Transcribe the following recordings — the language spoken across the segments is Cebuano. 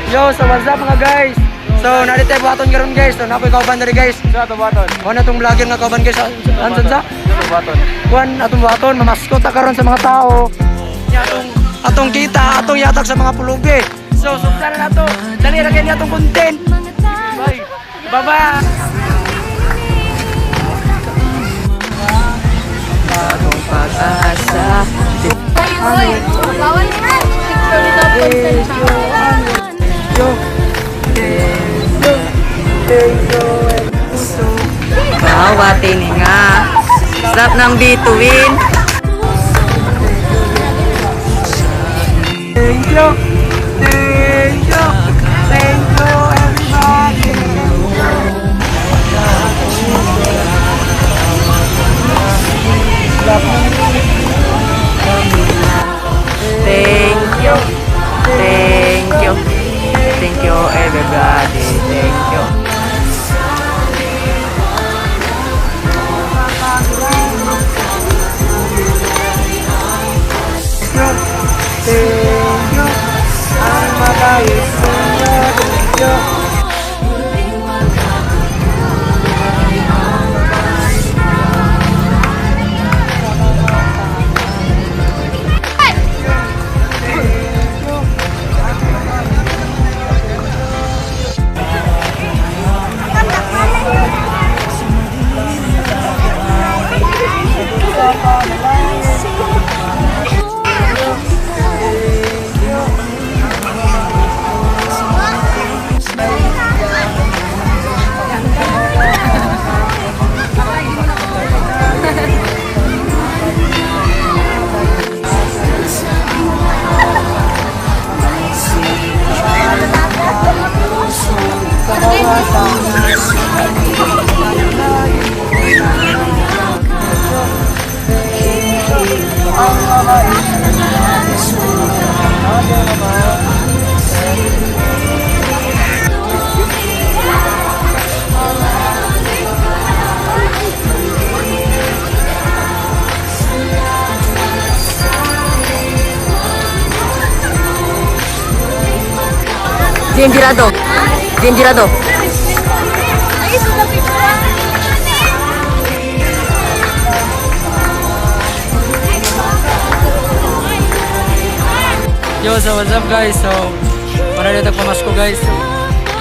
Yo, so what's up, mga guys? So, narito tayo buhaton karon, guys. So, napoy kauban diri, guys. Sa ato buhaton. Mo na tong vlogger nga kauban, guys. Ansan sa? Sa buhaton. Kuan atong buhaton, mamaskot ta karon sa mga tao. Nya atong kita, atong yatag sa mga pulubi. So, sukla na nato. Dali ra kay ni atong content. Bye. Bye-bye. Bagong pag-asa. Ay, bawal na. Picture without consent. Yo. Yo. Thank you. Puso. Bawat hininga. Sarap ng bituin. Thank you. Thank you. Thank you, everybody. Thank you. Thank you. Thank you, everybody. Thank you. Thank you. Ang mabait ninyo. Thank you. Jim Girado. Jim Girado. Ay, sudah picture. Yo, so what's up, guys? So, para dito pamasko, guys. So,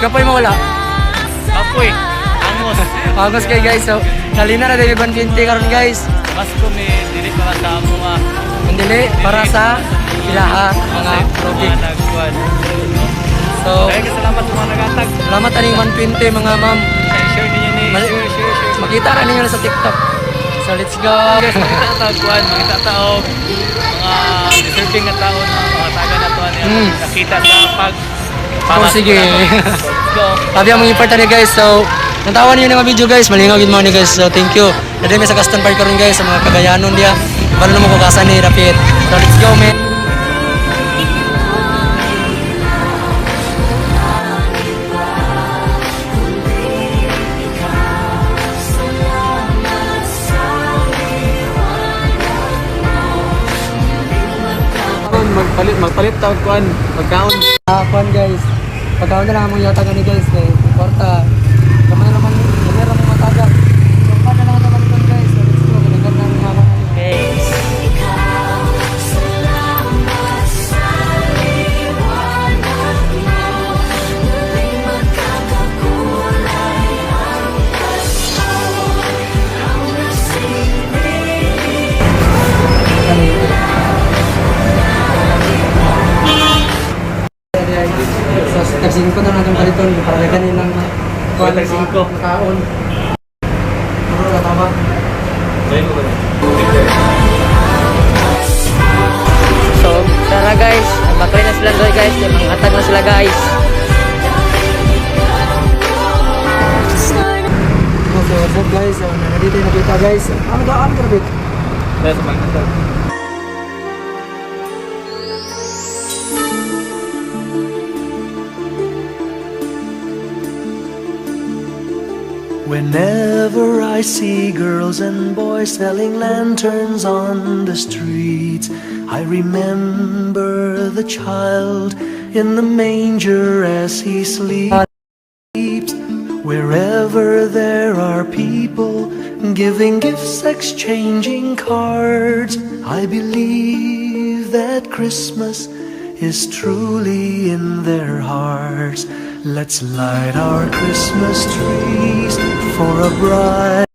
kapoy mo wala? Kapoy. Angos. Pagos kay guys. So, nalina na tayo 120 karon, guys. Pasko mi dili para sa amo nga. Kundili para sa ilaha mga pulubi. Mga nagkuan. So, Kaya salamat sa mga nagatag. salamat aning 120, mga ma'am. Share ninyo ni. Share, share, share. Makita ra ninyo na sa TikTok. So, let's go. Guys, makita ta kuan, makita ta og mga deserving nga tao na mga taga na to ani nakita sa pag Oh, sige. So, let's go. Sabi ang mga important ni guys. So, natawa niyo ng mga video, guys. Malingaw gid mo ni guys. So, thank you. Nadali mi sa Gaston Park karon, guys, sa mga Cagayanon diya. Balo na mo kung asa ni Rapid. So, let's go, man. Magpalit magpalit ta og kuan, pagkaon. Ah, kuan, guys. Pagkaon na lang among yata gani, guys, kay kwarta. Gamay naman, gamay ra mo mataga. So, pa na lang naman kon, guys. So, let's go. Kinagan na ang mga Okay. So, tag-singko na natin paliton para gani lang kuan Tag-singko. kaon. Ano ka tama? So, tara guys. Baklay na sila doy, guys. Mga na sila, guys. So, what's up, guys? So, nandito yung nakita, guys. Ano ba? Ano ka? Sa mga Whenever I see girls and boys selling lanterns on the streets, I remember the child in the manger as he sleeps. Wherever there are people giving gifts, exchanging cards, I believe that Christmas is truly in their hearts. Let's light our Christmas trees for a bright